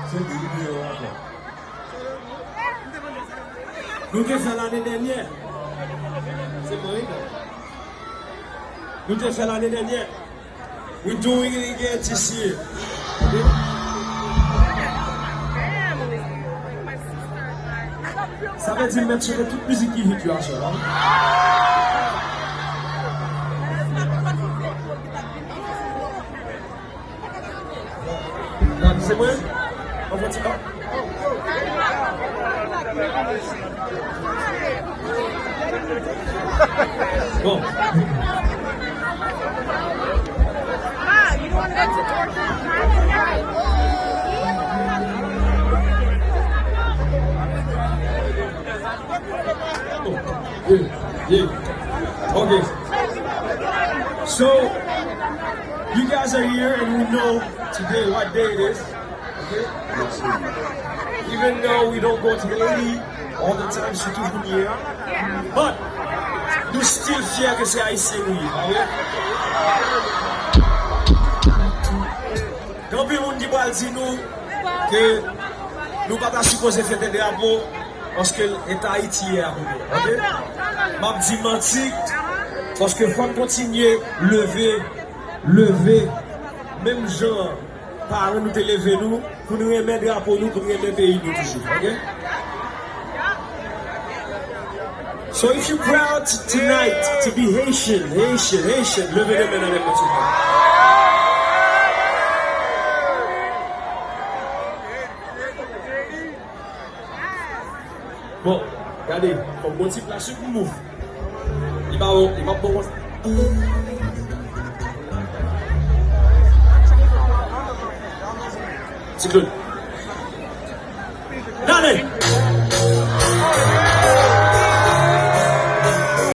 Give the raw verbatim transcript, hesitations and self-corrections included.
Se li ki pi yo ankò. Nou te fè lane dènyè. Se mwen, wi. Nou te fè lane dènyè. We doing it again this year. Sa vle di m mèt chante tout mizik ki hit yo aswè la. Gad, se mwen? Anfon ti pa. Bon. Yeah, yeah. Okay. So, you guys are here and we know today what day it is. Okay? Even though we don't go to Haiti all the time, sitou kounye a. But, nou still fyè ke se Ayisyen nou ye, pa vre? Gen anpil moun ki pral di nou ke nou pa ta sipoze fete drapo, paske e t Ayiti ye a pou nou, oke? M ap di manti, paske fò n kontinye leve, leve, menm jan paran nou te leve nou, pou n renmen drapo nou, pou n renmen peyi nou toujou, oke? So if you proud t- tonight to be Haitian, Haitian, Haitian, leve de men nan nenpòt yon bò. Bon, gade, fòk bon ti plas wi pou move. Li pa bon, li pa bon konsa. Ti Claude. Gade!